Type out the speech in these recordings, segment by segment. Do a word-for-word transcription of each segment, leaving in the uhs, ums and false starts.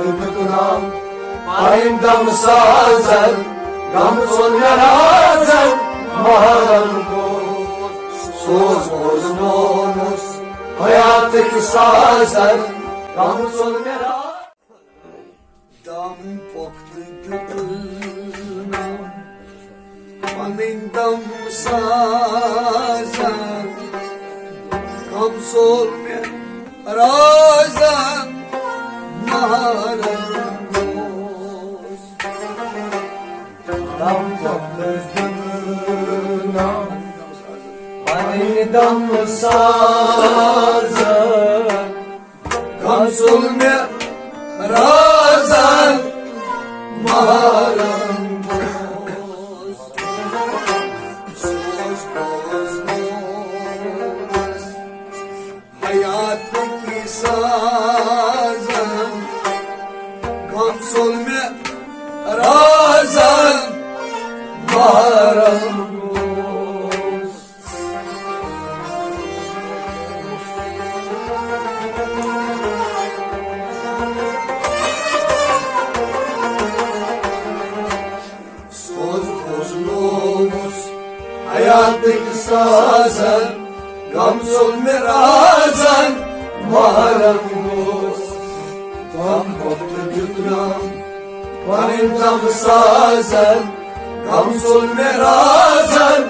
پنٕنۍ دم سازن، غم ژوٚل مےٚ رازن، محرم گوٚو۔ سوز بوزنوونس حیاتٕکۍ سازن، غم ژوٚل مےٚ رازن۔ دم پۄختہٕ دیُتنم پنٕنۍ دم سازن، غم ژوٚل مےٚ رازن، محرم گوٚو۔ دم پۄختہٕ دیُتنم پنٕنۍ دم سازن، غم ژوٚل مےٚ رازن، محرم گوٚوس۔ سوز بوزنوونس حیاتٕکۍ سازن، غم ژوٚل مےٚ رازن، محرم گوٚوس۔ سوز بوزنوونس حیاتٕکۍ سازن، غم ژوٚل مےٚ رازن، محرم گوٚوس۔ غم پۄختہٕ دیُتنم پنٕنۍ دم سازن، غم ژوٚل مےٚ رازن،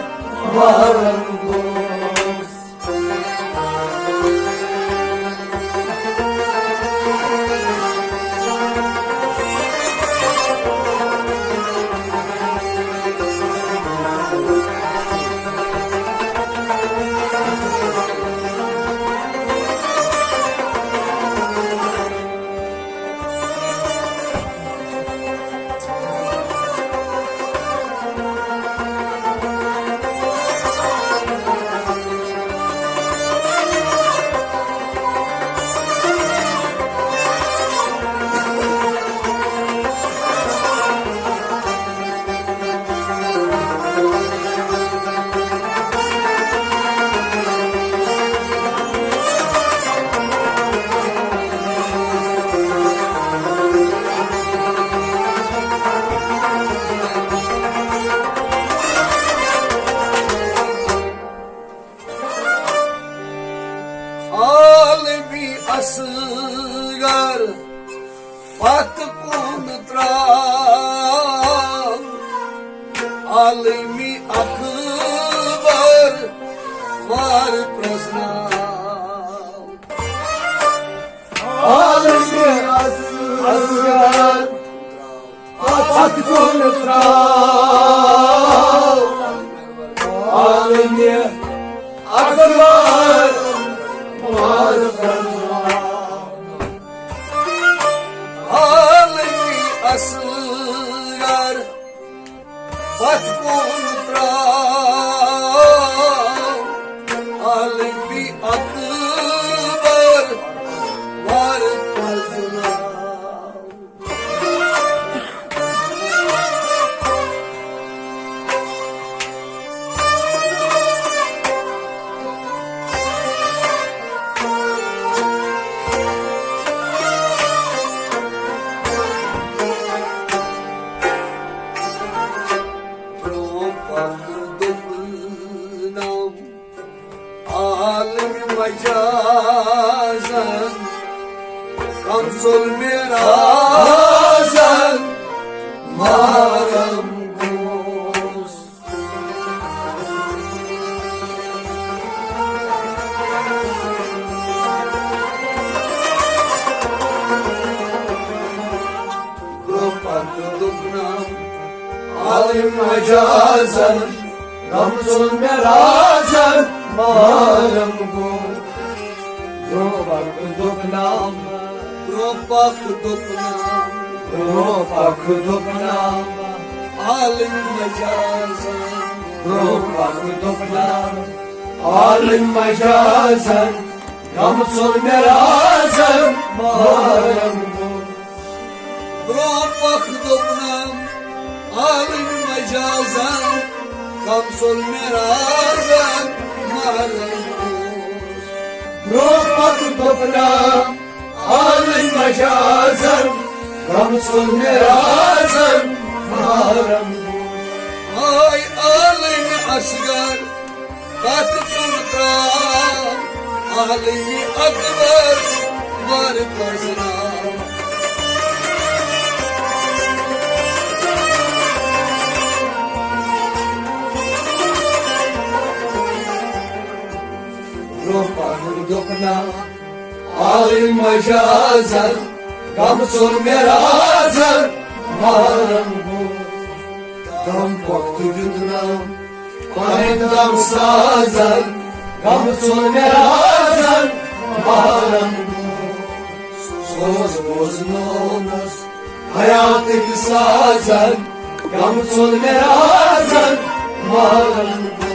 محرم گوٚوس۔ عالمی اصغر پتھ کُن تراو، عالمی اکبر وار پرزناو۔ عالمی اصغر پتھ کُن تراو، عالمی اکبر وار پرزناو۔ عالمی اصغر پتھ کُن تراو، عالمی اکبر وار پرزناو۔ برونٛہہ پکھ دوٚپنم عالم مجازن، کم ظلم رازن محرم گوس۔ برونٛہہ پکھ دوٚپنم عالم مجازن، کم ظلم رازن محرم گوس۔ برونٛہہ پکھ دوٚپنم، برونٛہہ پکھ دوٚپنم، برونٛہہ پکھ دوٚپنم عالم مجازن، برونٛہہ پکھ دوٚپنم عالم مجازن، کم ظلم رازن محرم گوس۔ برونٛہہ پکھ دوٚپنم عالم مجازن، کم ظلم رازن محرم گوس۔ برونٛہہ پکھ دوٚپنم عالم مجازن، غم ژوٚل مےٚ رازن مارن گوٚو۔ آے عالم اصغر پتھ کُن ترٛاو، عالم اکبر ور پرزناو۔ روح پنُن دوٚپنم عالم مجازن، غم ژوٚل مےٚ رازن مارن گوٚو۔ دم وقت دیُتنم پنٕنۍ دم سازن، غم ژوٚل مےٚ رازن مارن گوٚو۔ سوز بوزنونس حیاتٕکۍ سازن، غم ژوٚل مےٚ رازن مارن گوٚو۔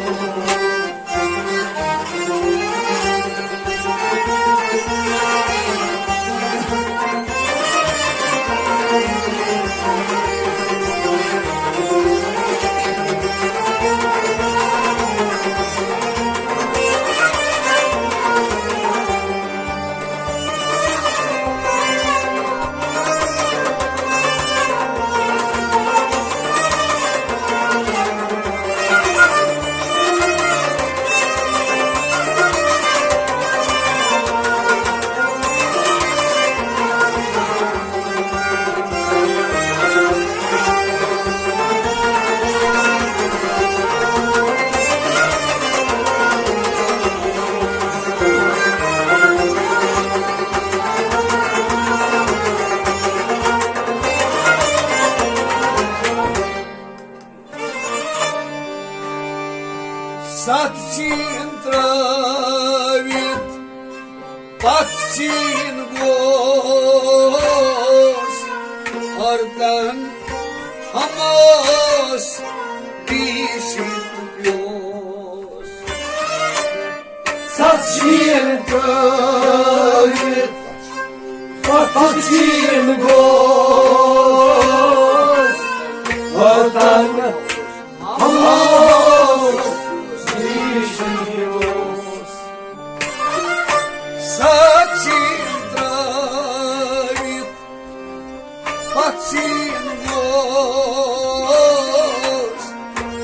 ستھ چیٖن ترٲوِتھ پتھ چیٖن گوس، ہردن ہموس پیٖشِتھ پیوس۔ ستھ چیٖن ترٲوِتھ پتھ چیٖن گوس، ہردن ہموس پیٖشِتھ پیوس۔ ستھ چیٖن ترٲوِتھ پتھ چیٖن گوس،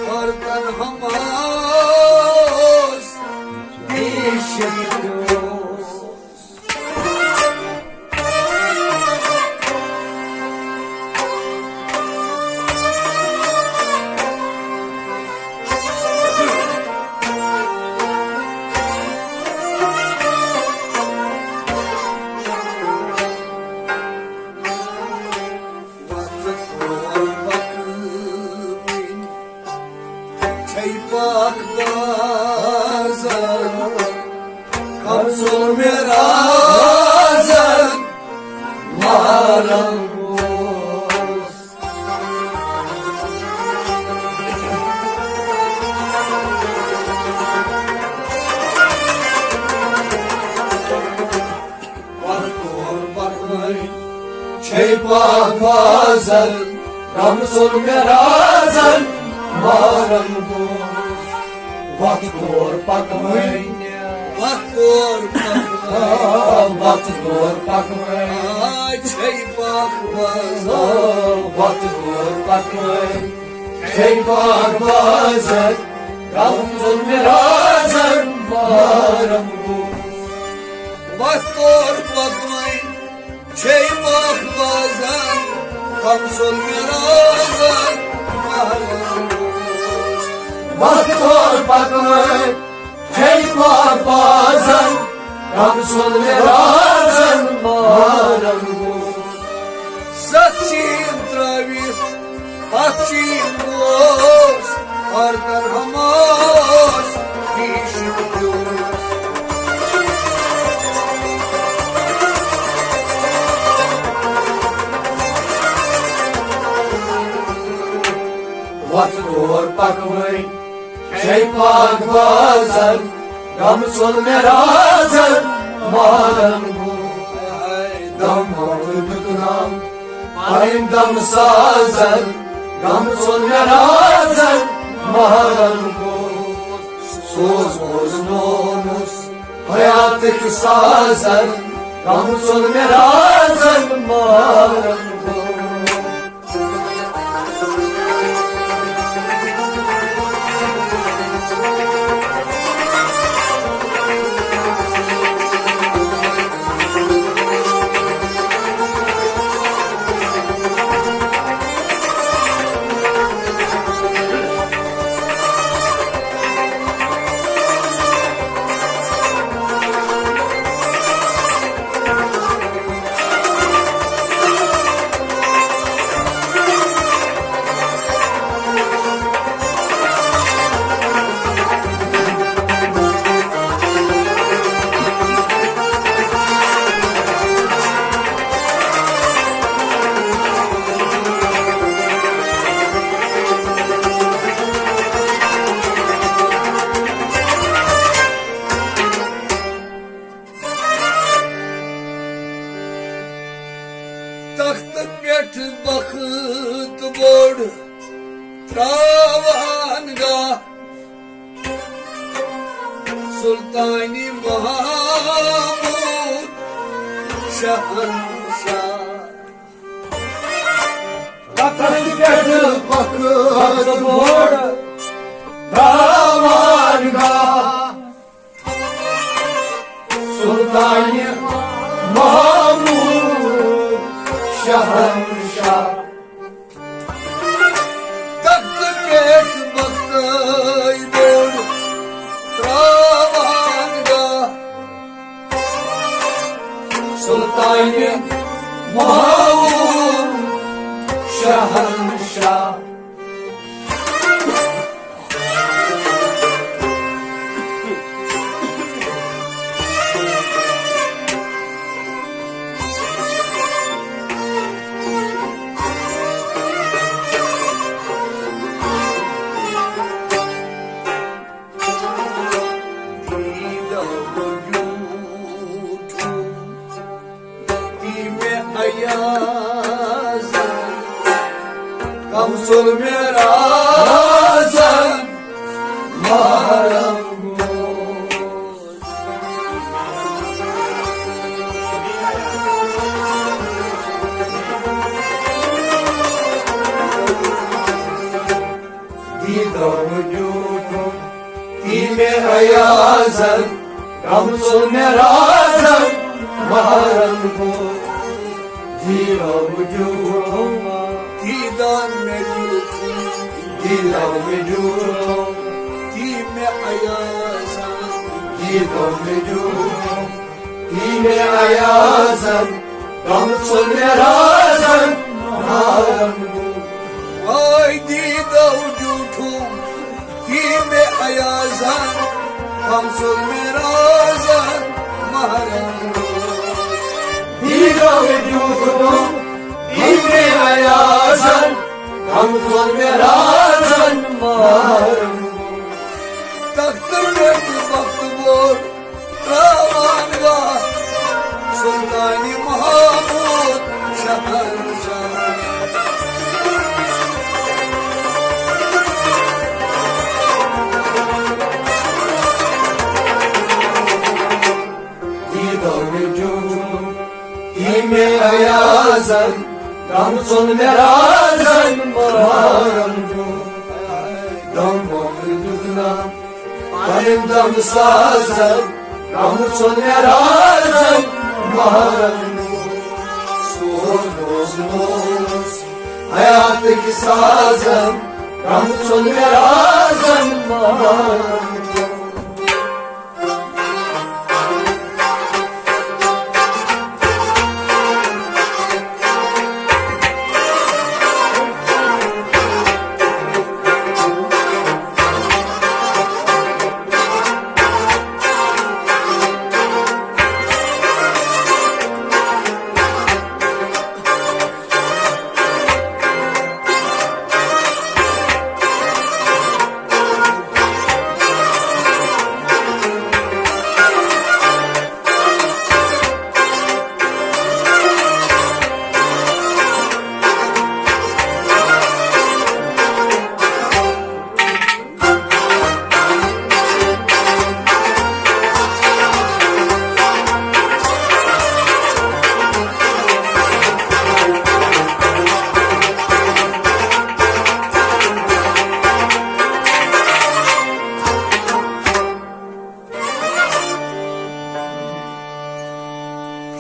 ہردن ہموس پیٖشِتھ پیوس۔ وقت کور پکوٕنۍ چھے پاک بازر، کم ژوٚل مےٚ رازن مارن گوس۔ پتھ کور پکوٕنۍ چھے پاک بازر، کم ژوٚل مےٚ رازن مارن گوس۔ وتھ کور پکوٕنۍ، وتھ کور پکوٕنۍ، وتھ کور پکوٕنۍ۔ آ، چھے پاک بازر۔ وتھ کور پکوٕنۍ، چھے پاک بازر، کم ژوٚل مےٚ رازن مارن گوس۔ وتھ کور پکوٕنۍ، چھے پاک بازر، کم ژوٚل مےٚ رازن مارن گوس۔ وتھ کور پکوٕنۍ، چھے پاک بازر، کم ژوٚل مےٚ رازن مارن گوس۔ ستھ چیٖن ترٲوِتھ پتھ چیٖن گوس، ہردن ہموس پیٖشِتھ پیوس۔ وتھ کور پکوٕنۍ، چھے پاک بازر، کم ژوٚل مےٚ رازن مارن گوس۔ دم وقت دیُتنم پنٕنۍ دم سازن، کم ژوٚل مےٚ رازن مارن گوس۔ سوز بوزنونس حیاتٕکۍ سازن، کم ژوٚل مےٚ رازن مارن گوس۔ تخت پٮ۪ٹھ بخت بوٚڑ تراوان گاہ، سلطانِ محمود شہنشاہ۔ تخت پٮ۪ٹھ بخت بوٚڑ تراوان گاہ، سلطانِ محمود شہنشاہ۔ تخت پٮ۪ٹھ بخت بوٚڑ تراوان گاہ، سلطانِ محمود شہنشاہ۔ کم ژوٚل مےٚ رازن محرم گوٚو۔ دیٖدو وجوٗدُم، دی مےٚ ایازن، غم ژوٚل مےٚ رازن محرم گوٚو۔ دیٖدو وجوٗدُم، دیٖدو وجوٗدُم، دیٖدو وجوٗدُم، دی مےٚ ایازن، دیٖدو وجوٗدُم، دی مےٚ ایازن، غم ژوٚل مےٚ رازن محرم گوٚو۔ وای دیٖدو وجوٗدُم، دی مےٚ ایازن، غم ژوٚل مےٚ رازن محرم گوٚو۔ دیٖدو وجوٗدُم، دی مےٚ ایازن، غم ژوٚل مےٚ رازن محرم گوٚو۔ تختہٕ پٮ۪ٹھ بخت بوٚڑ تراوان گاہ، سلطانِ محمود شہنشاہ۔ دیٖدو وجوٗدُم، دی مےٚ ایازن، غم ژوٚل مےٚ رازن محرم گوٚو۔ دم وقت دیُتنم پنٕنۍ دم سازن، غم ژوٚل مےٚ رازن محرم گوٚو۔ سون روزنوس حیاتٕکۍ سازن، غم ژوٚل مےٚ رازن محرم گوٚو۔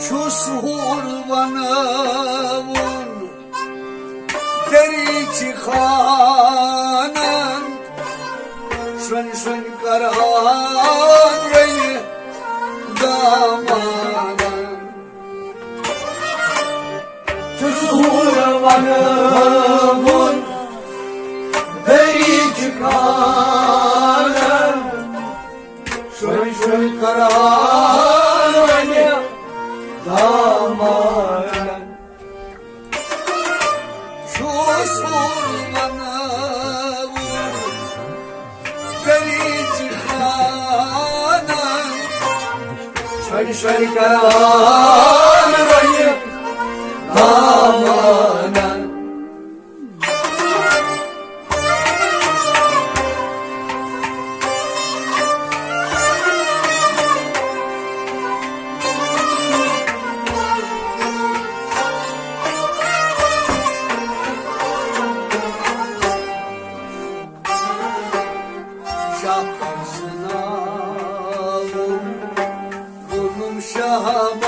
چھُس ہُر وَناوُن دٔریٖچہِ خانن، شۄنۍ شۄنۍ کران رٔنِتھ دامانن۔ چھُس ہُر وَناوُن دٔریٖچہِ خانن، شۄنۍ شۄنۍ کران وَنہِ دامانن۔ چھُس ہُر وَناوُن دٔریٖچہِ خانن، شۄنۍ شۄنۍ کران وَنہِ آمانن۔ شاہ پرزناوُن گوٚنُم شہبازن،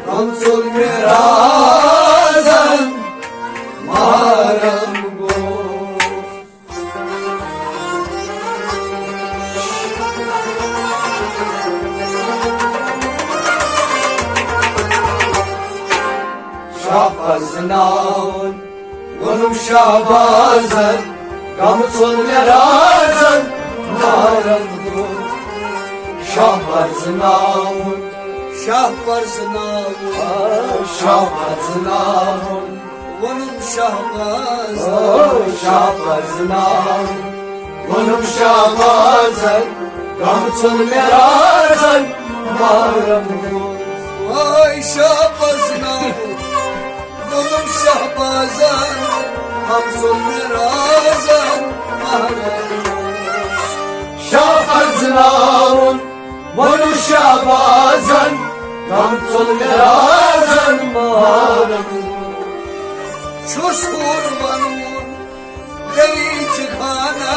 غم ژوٚل مےٚ رازن، محرم گوٚو۔ شاہ پرزناوُن گوٚنُم شہبازن، غم ژوٚل مےٚ رازن، محرم گوٚو۔ شاہ پرزناوُن، شاہ پرزناوُن، شاہ پرزناوُن۔ ووٚنُم شہباز، او شاہ پرزناوُن۔ ووٚنُم شہبازن، غم ژوٚل مےٚ رازن، محرم گوٚو۔ واے شاہ پرزناوُن، ووٚنُم شہبازن، غم ژوٚل مےٚ رازن، محرم گوٚو۔ شاہ پرزناوُن، ووٚنُم شہبازن، غم ژوٚل مےٚ رازن، محرم گوٚو۔ چھُس کوٚر وَنُن، گَرِچ خانہ،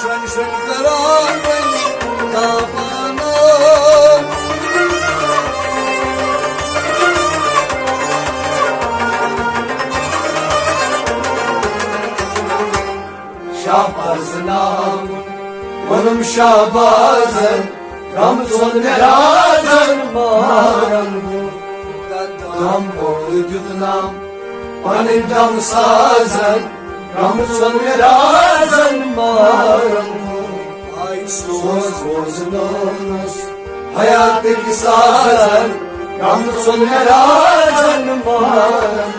شۄنٛگ شۄنٛگ کران وۄنۍ داوانہ۔ شاہ پرزناوُن، ووٚنُم شہبازن، غم ژوٚل مےٚ رازن، محرم گوٚو۔ دم کوٚر دیُتنم پنٕنۍ دم سازن، غم ژوٚل مےٚ رازن، محرم گوٚو۔ آے سوز بوزنٲونس حیاتٕکۍ سازن، غم ژوٚل مےٚ رازن، محرم گوٚو۔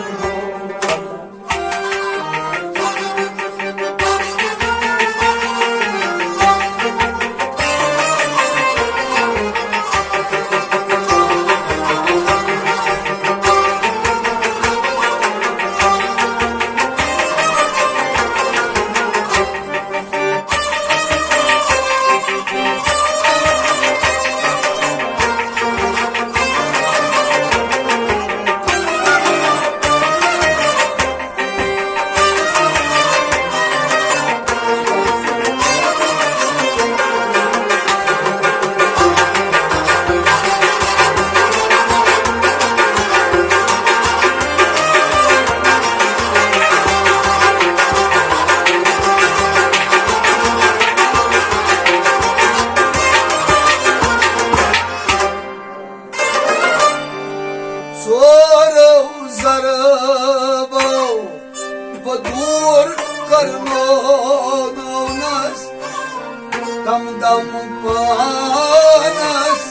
ژورو ضربو بہٕ دوٗر کرنوونس، دم دم پانس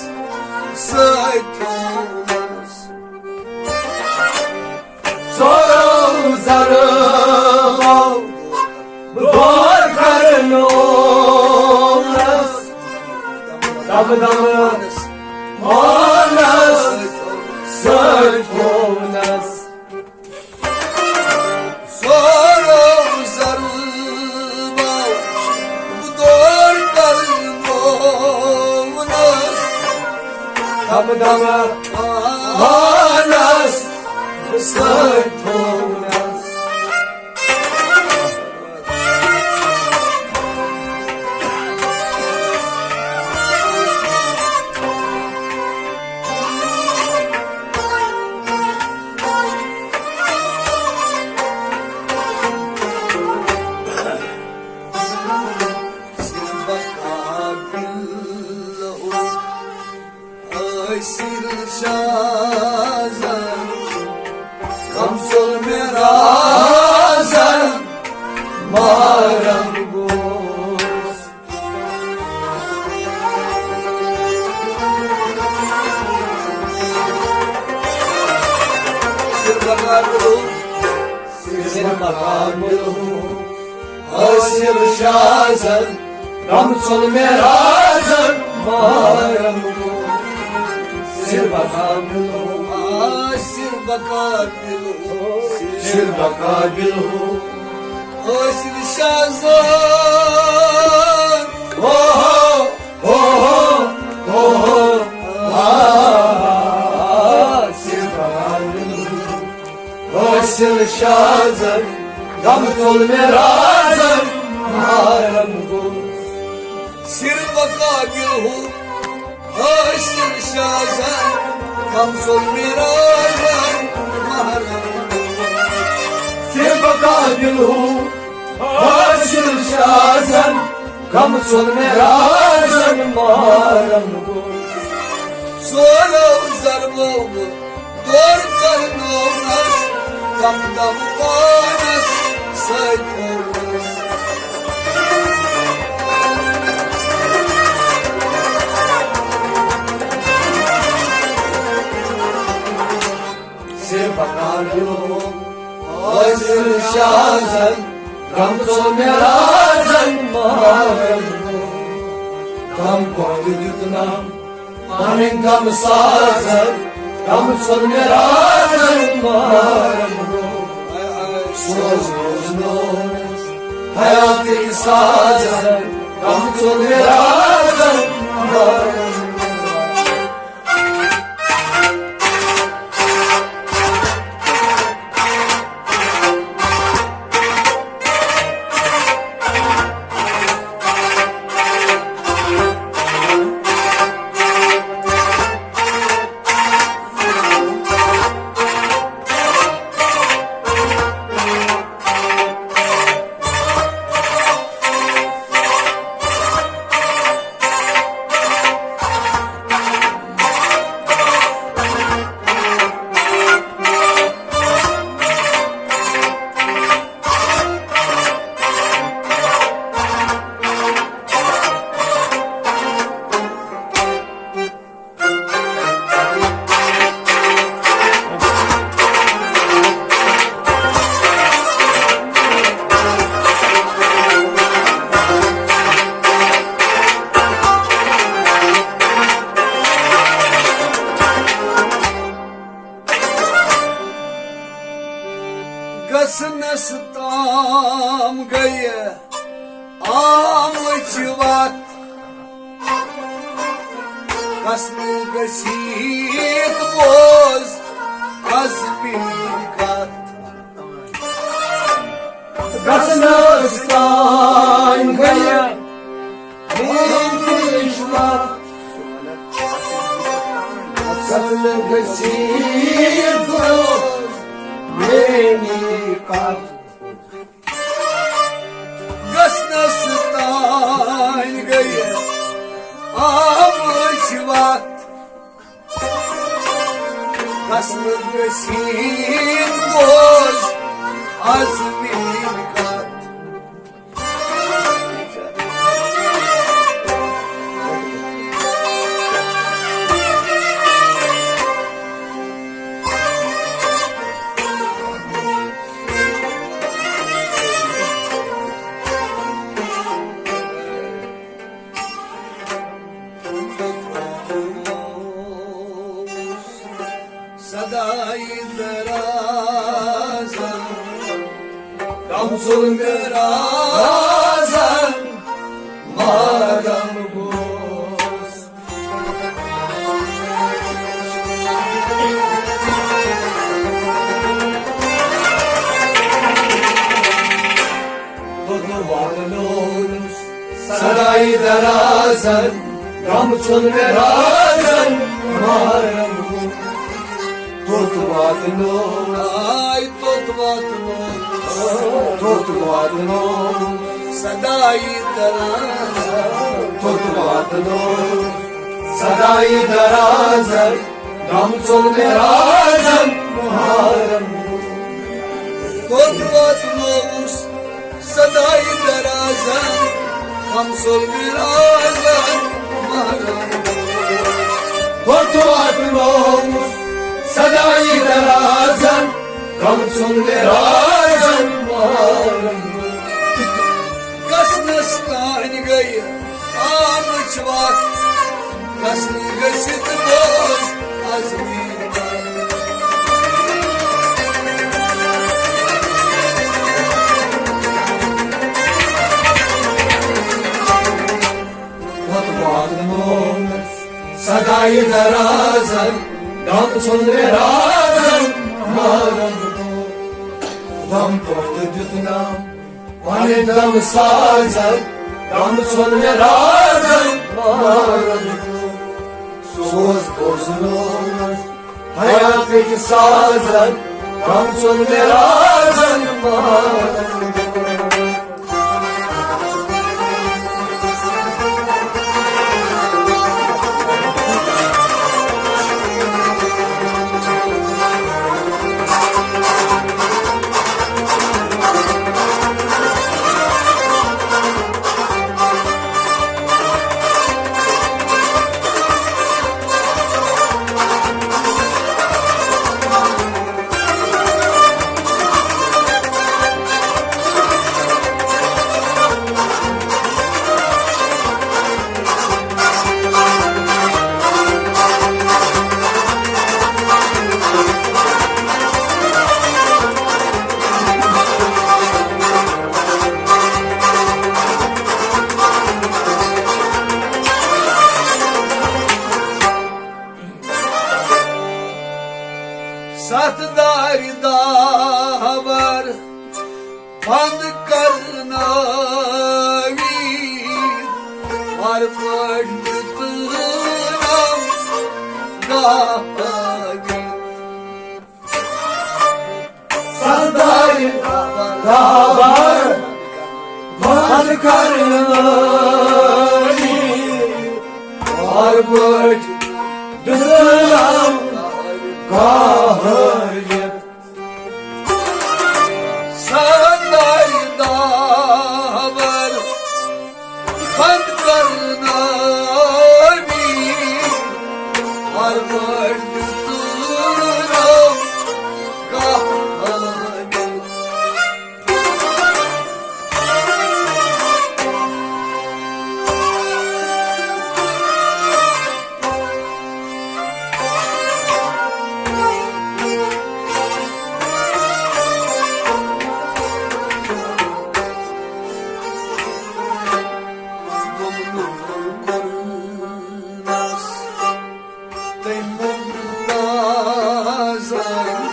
سۭتۍ تھوونس۔ ژورو ضربو بہٕ دوٗر کرنوونس، دم دم پانس سۭتۍ تھوونس۔ ژورو ضربو بہٕ دوٗر کرنوونس، دم دم پانس سۭتۍ تھوونس۔ حٲصِل شازن، غم ژوٚل مےٚ رازن، محرم گوس۔ سِر بکار بلو، سِر بکار بلو۔ حٲصِل شازن، غم ژوٚل مےٚ رازن، محرم گوس۔ سر بقابل ہو، آ، سر بقابل ہو، سر بقابل ہو، حاصل شاہ زن۔ ہو، ہو، ہو، ہو، ہو، ہو، آ، سر بقابل ہو، حاصل شاہ زن، غم ژوٚل مےٚ رازن، محرم گوٚو۔ سر بقابل ہو، حاصل شاہ زن، غم ژوٚل مےٚ رازن، محرم۔ سر بقابل ہو، حاصل شاہ زن، غم ژوٚل مےٚ رازن، محرم۔ ژورو ضربو دور کرنوونس، دم دم پانس سۭتۍ تھوونس۔ سر بقابل ہو، حاصل شاہ زن، غم ژوٚل مےٚ رازن، محرم۔ غم کۄنٛگ دیُت نم پنٕنۍ غم سازن، غم ژوٚل مےٚ رازن، محرم۔ سوز روزنوونس حیاتٕکۍ سازن، غم ژوٚل مےٚ رازن، محرم۔ گژھنس تام گٔیہِ آمٕچ وتھ، گژھنہٕ گٔژھِتھ بوز از میٲنۍ کتھ۔ گژھنس تام گٔیہِ میٲنۍ وتھ، گژھنہٕ گٔژھِتھ بوز میٲنۍ کتھ۔ گژھنس تام گٔیہِ آمٕچ وتھ، گژھنہٕ گٔژھِتھ بوز از میٲنۍ کتھ۔ سدائی درازن، غم ژوٚل مےٚ رازن، محرم گوس۔ توٚت واتنوونس سدائی درازن، غم ژوٚل مےٚ رازن، محرم گوس۔ توٚت واتنوونس، آے توٚت واتنوونس، توٚت واتنوونس سدائی درازن، توٚت واتنوونس سدائی درازن، غم ژوٚل مےٚ رازن، محرم۔ توٚت واتنوونس سدائی درازن، غم ژوٚل مےٚ رازن، محرم۔ توٚت واتنوونس سدائی درازن، غم ژوٚل مےٚ رازن، محرم۔ گژھنس تام گٔیہِ آمٕچ وتھ، گژھنہٕ گٔژھِتھ بوز صدایہِ درازن، غم ژھُن مےٚ رازن، مارن۔ غم پۄٹھ دیُت نام، پنٕنۍ دم سازن، غم ژھُن مےٚ رازن، مارن۔ سوز بوزنووُس حیاتٕکۍ سازن، غم ژھُن مےٚ رازن، مارن۔ ستھ دارِ دہبر بند کرنٲوِتھ، ہر پٲٹھۍ دیُتنم گاہ پٲوِتھ۔ ستھ دارِ دہبر بند کرنٲوِتھ، ہر پٲٹھۍ دیُتنم گاہ ہٲوِتھ۔ ستھ دارِ دہبر بند کرنٲوِتھ، ہر پٲٹھۍ دیُتنم گاہ ہٲوِتھ۔ تٔمۍ ووٚن رازن،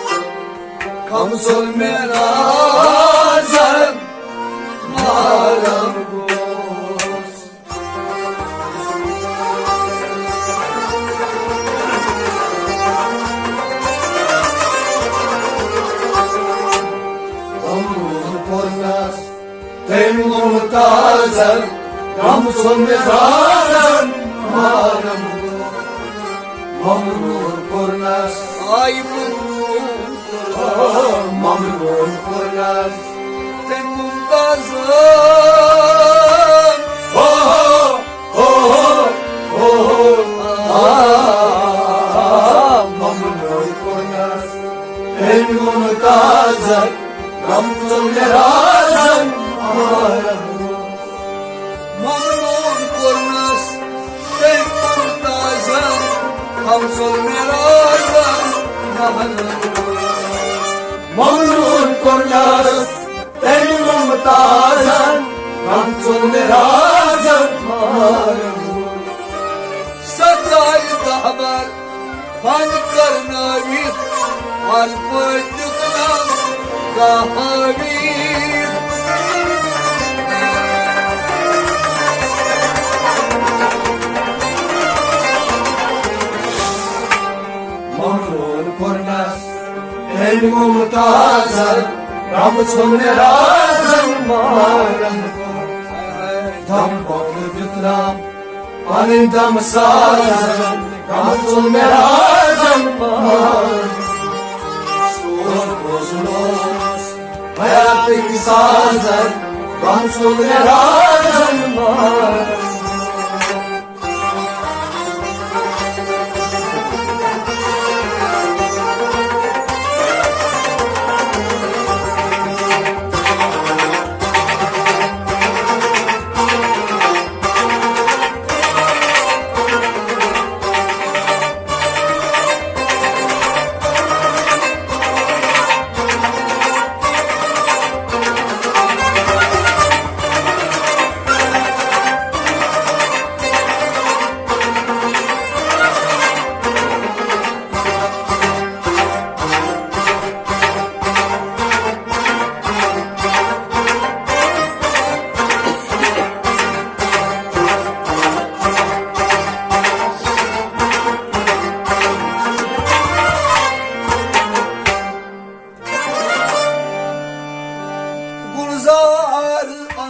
کمزور مےٚ رازن، مارن گوس۔ تٔمۍ ممتازن، غم ژھُن مےٚ رازن، مارن۔ ممنون کوٚرنس، آے ممنون کوٚرنس، ممنون کوٚرنس۔ تٔمۍ ممتازن، ہو، ہو، ہو، ہو، ہو، آ، ممنون کوٚرنس۔ تٔمۍ ممتازن، غم ژھُن مےٚ رازن، مارن۔ ممنون کوٚرنس تٔمۍ ممتازن، غم ژھُن مےٚ رازن، مارن۔ ممنون کوٚرنس تٔمۍ ممتازن، غم ژھُن مےٚ رازن، مارن۔ ستھ دارِ دہبر بند کرنٲوِتھ، ہر پٲٹھۍ دیُتنم گاہ ہٲوِتھ۔ ممنون کوٚرنس تٔمۍ ممتازن، غم ژھُن مےٚ رازن، مارن۔ دم بۄکلہٕ دیُتنم پنٕنۍ دم سازن، غم ژھُن مےٚ رازن، مارن۔ سون بوزنووُس حیاتٕکۍ سازن، غم ژھُن مےٚ رازن، مارن۔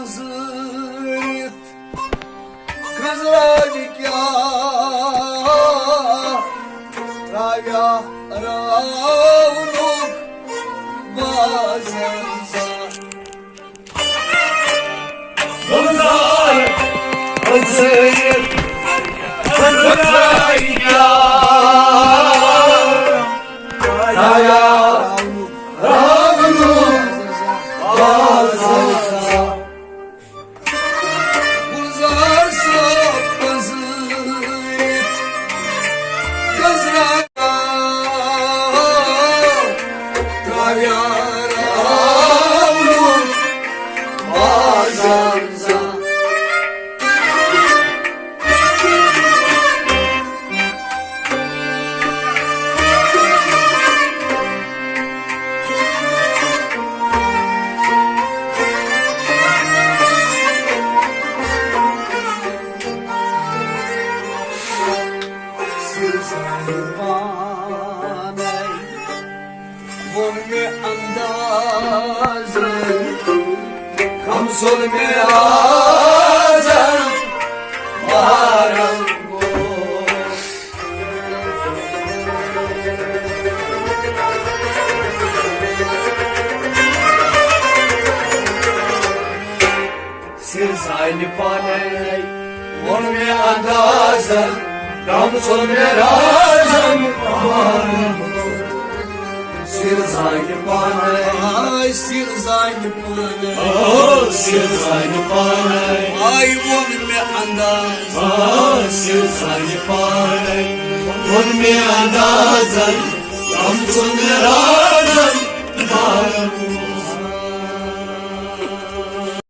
زٲرِتھ خزران کیٛاہ ترٛاویا راونُک بازر زانٛہہ۔ گُلزار أژٲیِتھ خزران کیٛاہ ترٛاویا راونُک بازر زانٛہہ۔ گُلزار صٲب پٔزٲرِتھ گزرا ترٛاویا راونُک بازر زانٛہہ۔ سِلسِلہٕ پانَے ووٚن مےٚ اندازَن، کم سُل مےٚ رازَن مارَن گوٚو۔ سِر زانہِ پانَے ووٚن مےٚ اندازَن، کم سُل مےٚ رازَن پانَن۔ سِر زانہِ پانَے، آے سِر زانہِ پانَے، آ، سِر زانہِ پانَے۔ آے ووٚن مےٚ انداز، آ، سِر زانہِ پانَے۔ ووٚن مےٚ اندازَن، کم سُل مےٚ رازَن پانَن۔